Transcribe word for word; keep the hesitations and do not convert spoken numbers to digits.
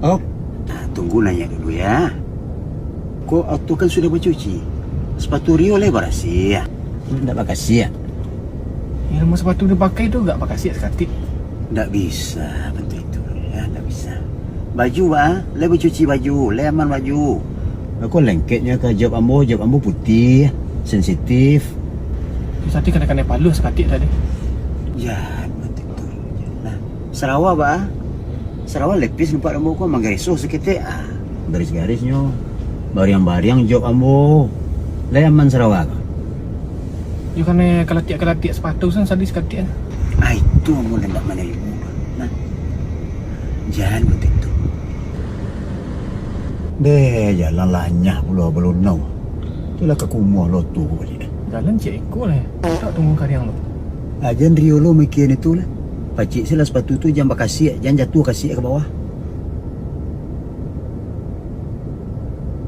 Oh. Nah, tunggu nanya dulu ya. Kok auto kan sudah bacuci? Sepatu Rio lai barasiah? Ndak bakasiak. Ilmu sepatu dipakai tu gak bakasiak sakatik. Ndak bisa bantuak itu, ya, ndak bisa. Baju, ba, lai bacuci baju, lai aman baju. Kok lengkeknyo ka jawab ambo, jawab ambo putiah, sensitif. Sati kanai-kanai paluh sakatik tadi. Jan bantuak itu. Nah, sarawa, ba. Sarawa lepis nampak ambo ko manggareso saketek, ah. Garis-garisnyo, bariang-bariang jawab ambo. Lai aman sarawa ko? Yo kanai kalatiak-kalatiak sepatu san sadih sakatik. Ah, itu ambo ndak manarimo. Nah, jan bantuak itu. Deh, jalan lanyah pulo balunau. Itulah ka kumuah loto ko baliak. Jalan ciek iko lah. Tak tunggu kariang tu. Ah, jan Rio lo mikian itu lah. Pacik se lah sepatu tu jan bakasiak, jan jatuah kasiak ka bawah.